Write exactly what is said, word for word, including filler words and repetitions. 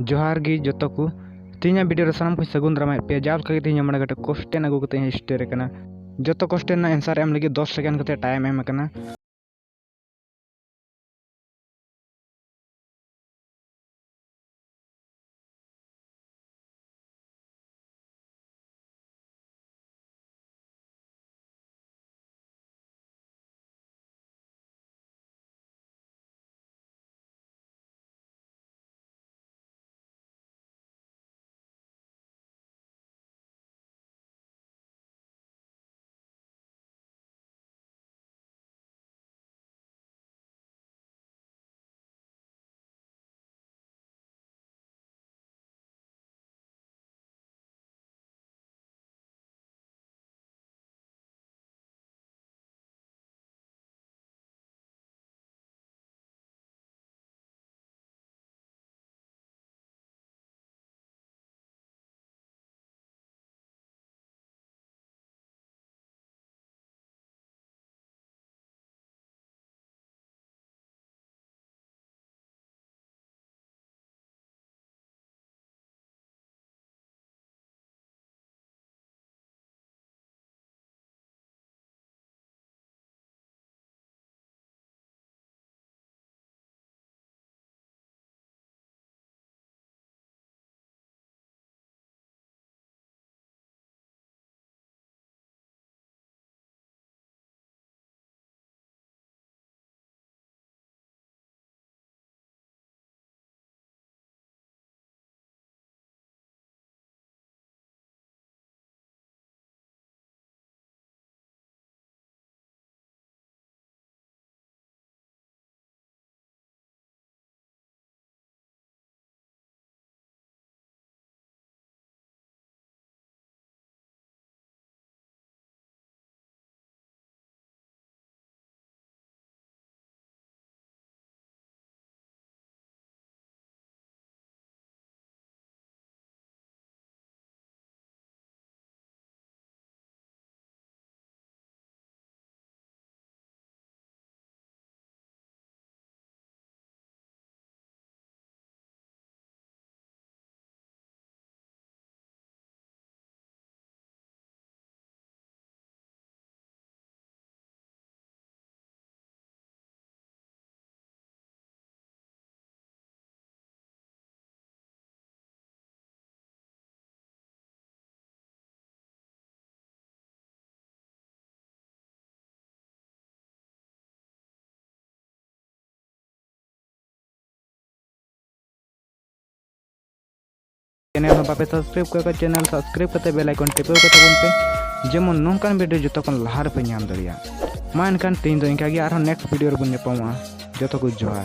ᱡᱚᱦᱟᱨ ᱜᱮ ᱡᱚᱛᱚ ᱠᱚ, ᱛᱮᱦᱮᱧᱟᱜ ᱵᱷᱤᱰᱤᱭᱳ ᱨᱮ ᱥᱟᱱᱟᱢ ᱠᱚᱧ ᱥᱟᱹᱜᱩᱱ ᱫᱟᱨᱟᱢᱮᱫ ᱯᱮᱭᱟ᱾ ᱡᱟᱣ ᱞᱮᱠᱟ ᱜᱮ ᱛᱮᱦᱮᱧ ᱦᱚᱸ ᱢᱚᱬᱮ ᱜᱚᱴᱮᱡ ᱠᱚᱥᱪᱮᱱ ᱟᱹᱜᱩ ᱠᱟᱛᱮ ᱤᱧ ᱥᱴᱮᱨ ᱟᱠᱟᱱᱟ᱾ ᱡᱚᱛᱚ ᱠᱚᱥᱪᱮᱱ ᱨᱮᱱᱟᱜ ᱮᱱᱥᱟᱨ ᱮᱢ ᱞᱟᱹᱜᱤᱫ ᱫᱚᱥ ᱥᱮᱠᱮᱱᱰ ᱠᱟᱛᱮ ᱴᱟᱭᱤᱢ ᱮᱢ ᱟᱠᱟᱱᱟ᱾ channel ᱦᱚᱸ ᱵᱟᱯᱮ subscribe ᱠᱟᱜ ᱠᱷᱟᱱ channel subscribe ᱠᱟᱛᱮ bell icon ᱴᱤᱯᱟᱹᱣ ᱠᱟᱛᱟ ᱵᱚᱱ ᱯᱮ, ᱡᱮᱢᱚᱱ ᱱᱚᱝᱠᱟᱱ video ᱡᱚᱛᱚ ᱠᱷᱚᱱ ᱞᱟᱦᱟ ᱨᱮᱯᱮ ᱧᱟᱢ ᱫᱟᱲᱮᱭᱟᱜ᱾ ᱢᱟ ᱮᱱᱠᱷᱟᱱ ᱛᱮᱦᱮᱧ ᱫᱚ ᱤᱱᱠᱟ ᱜᱮ, ᱟᱨᱦᱚᱸ next video ᱨᱮᱵᱚᱱ ᱧᱟᱯᱟᱢᱚᱜᱼᱟ᱾ ᱡᱚᱛᱚ ᱠᱚ ᱡᱚᱦᱟᱨ᱾